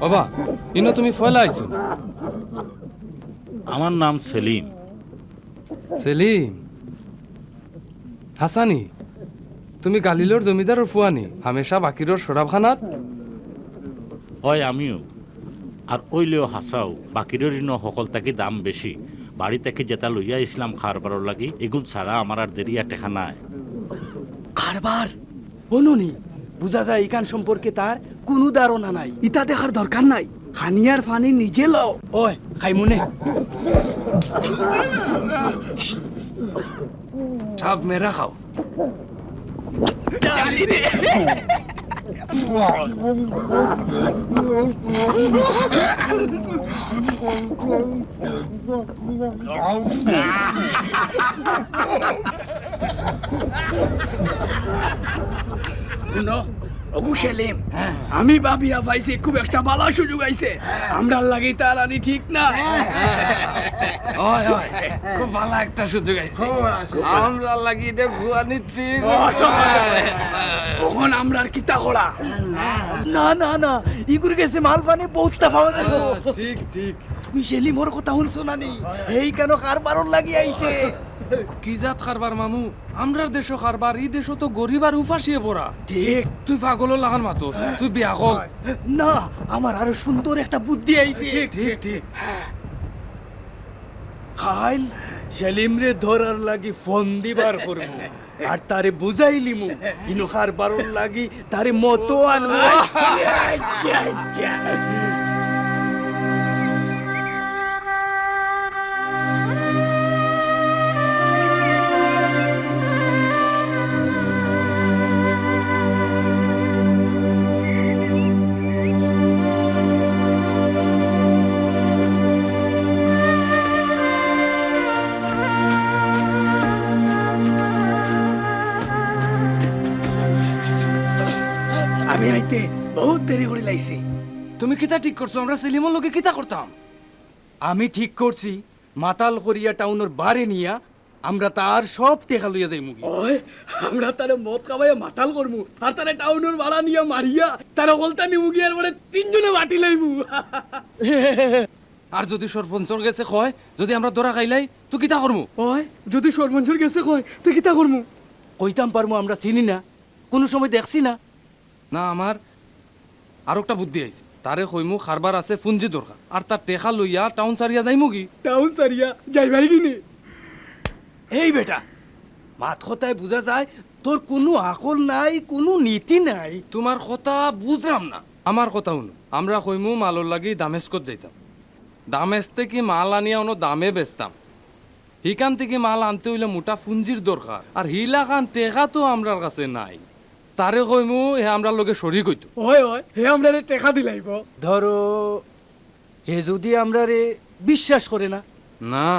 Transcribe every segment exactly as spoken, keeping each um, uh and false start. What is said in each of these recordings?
ওবা, ইনো তুমি ফয়লা আইছো নি? আমার নাম সেলিম। সেলিম? হাছানি, তুমি গালিলর জমিদারর ফুয়া নি? হামেশা বাকিরর শরাবখানাত? অয়, আমিউ। আর অইলেও হাছাউ, বাকিরর ইনো হকল থাকি দাম বেশি। বাড়ি থাকি যেতা লইয়া আইছলাম কারবারর লাগি, ইগুন ছাড়া আমার আর দেরিয়া টেকা নাই। কারবার? হুনো নি, বুঝা যায় ইখান সম্পর্কে তার কুনু ধারণা নাই। ইতা দেখার দরকার নাই, খানি আর ফানি নিজে লও। অয়, খাইমু নে। সাব মেরা খাও। হুনো, ওগু সেলিম, আমি ভাবিয়া পাইছি খুব একটা ভালা সুযোগ আইছে। আমরার লাগি তার আনি ঠিক না। অয়, অয়, খুব ভালা একটা সুযোগ আইছে। আমরার লাগি ইটা খুব আনি ঠিক। অখন আমরার কিতা করা? না, না, না, ইগুর গেছে মাল পানি বউততা পাওয়া যাইবো। ঠিক, ঠিক। তুমি সেলিমর কথা হুনছো না নি? হেই কেন কারবারর লাগি আইছে? কি জাত কারবার মামু? আমরার দেশো কারবার, ই দেশো তো গরিব আর উপাসিয়ে ভরা। ঠিক। তুই পাগলর লাখান মাতস, তুই বেআকল। না, আমার আরো সুন্দর একটা বুদ্ধি আইছে। ঠিক, ঠিক, ঠিক। কাইল সেলিমরে ধরার লাগি ফন্দি বার করমু। আর তারে বুঝাইলিমু, ইনো কারবারর লাগি তারে মতো আনমু। আমি আইতে বউত দেরি করি লাইছি। তুমি কিতা ঠিক করছো? আমরা সেলিমর লগে কিতা করতাম? আমি ঠিক করছি, মাতাল করিয়া টাউনর বারে নিয়া আমরা তার সব টেকা লইয়া যাইমুগি। অয়, আমরা তারে মদ খাওয়াইয়া মাতাল করমু, আর তারে টাউনর বারা নিয়া মারিয়া তার হকলতা নিমুগি, আর পরে তিনজনে বাটি লাইমু। আর যুদি সরপঞ্চর গেছে কয়, যুদি আমরা ধরা খাইলাই, তো কিতা করমু? অয়, যুদি সরপঞ্চর গেছে কয়, তো কিতা করমু? কইতাম পারমু আমরা চিনি না, কুনু সময় দেখছি না। না, আমার আরোকটা বুদ্ধি আইছে। তারে কইমু কারবার আছে, পুঞ্জি দরকার, আর তার টেকা লইয়া টাউন ছাড়িয়া যাইমুগি। টাউন ছাড়িয়া যাইবায়গি নি? এই বেটা, মাত কথায় বুঝা যায় তোর কুনু আকল নাই, কুনু নীতি নাই। তুমার কথা বুঝরাম না। আমার কথা হুনো, আমরা কইমু মালর লাগি দামেস্কত যাইতাম, দামেস্ক থাকি মাল আনিয়া অনো দামে বেচতাম। হিখান থাকি মাল আনতে অইলে মোটা পুঞ্জির দরকার, আর হিলাখান টেকা তো আমরার কাছে নাই। তারে কইমু, হে আমরার লগে শরিক অইতো। অয়, অয়, হে আমরারে টেকা দিলাইবো। ধরো, হে যুদি আমরারে বিশ্বাস করে না? না,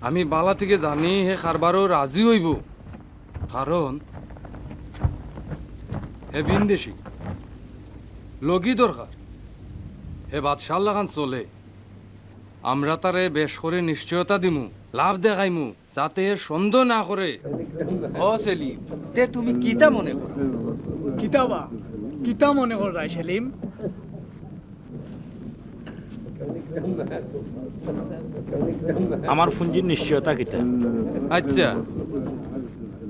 আমি বালা ঠিকে জানি হে কারবারো রাজি অইবো, কারণ হে বিনদেশি, লগি দরকার, হে বাদশার লাখান চলে। আমরা তারে বেশ করি নিশ্চয়তা দিমু, লাভ দেখাইমু, যাতে হে সন্দেহ না করে। ও সেলিম, তে তুমি কিতা মনে করো? কিতা বা? কিতা মনে কররায় সেলিম? আমার পুঞ্জির নিশ্চয়তা কিতা? আইচ্ছা,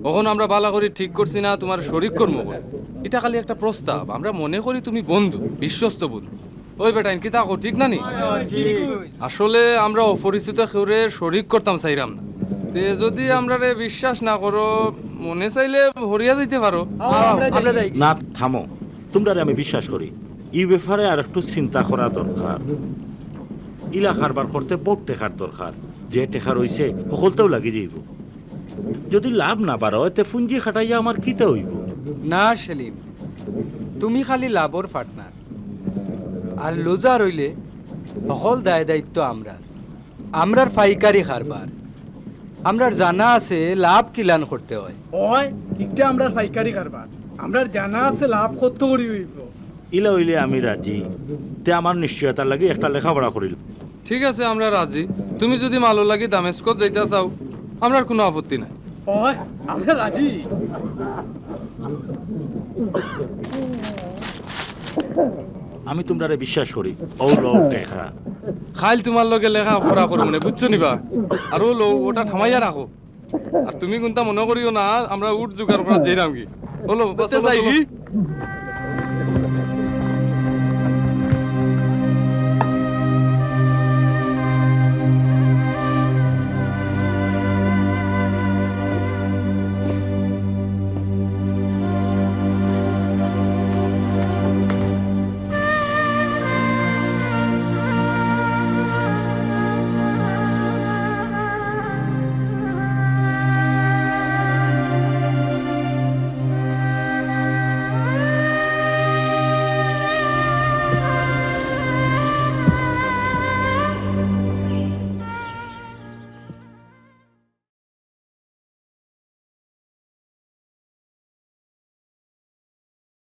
অখন আমরা বালা করি ঠিক করছি না তুমারে শরিক করমু করি। ইটা খালি একটা প্রস্তাব, আমরা মনে করি তুমি বন্ধু, বিশ্বস্ত বন্ধু। ওই বেটাইন, কিতা কও, ঠিক না নি? আসলে আমরা অপরিচিত কেউরে শরিক করতাম চাইরাম না। তে যুদি আমরারে বিশ্বাস না করো, মনে চাইলে হরিয়া যাইতে পারো। না, থামো, তুমরারে আমি বিশ্বাস করি। ই ব্যাপারে আর একটু চিন্তা করা দরকার। ইলা কারবার করতে বউত টেকার দরকার। যে টেকা রইছে, হকলতাউ লাগি যাইবো। যুদি লাভ না বাড়য়, তে পুঞ্জি খাটাইয়া আমার কিতা অইবো? না সেলিম, তুমি খালি লাভর পার্টনার, আর লুজার অইলে হকল দায় দায়িত্ব আমরার। আমরার পাইকারি কারবার, আমরার জানা আছে লাভ কিলান করতে অয়। অয়, ইটা আমরার পাইকারি কারবার, আমরার জানা আছে লাভ কত করি অইবো। ইলা অইলে আমি রাজি। তে আমার নিশ্চয়তার লাগি একটা লেখাপড়া করিল। ঠিক আছে, আমরা রাজি। তুমি যুদি মালর লাগি দামেস্কত যাইতা চাও, আমরার কুনু আপত্তি নাই। অয়, আমরা রাজি। আমি তুমরারে বিশ্বাস করি। অউ লও টেকা। কাইল তুমার লগে লেখা পড়া করমুনে, বুঝছো নি বা? আর অউ লও, অটা থামাইয়া রাখো। আর তুমি কুন্তা মনো করিও না, আমরা উট জোগাড় করাত যাইরামগি। অউ লও, বাচ্চা যাইগি।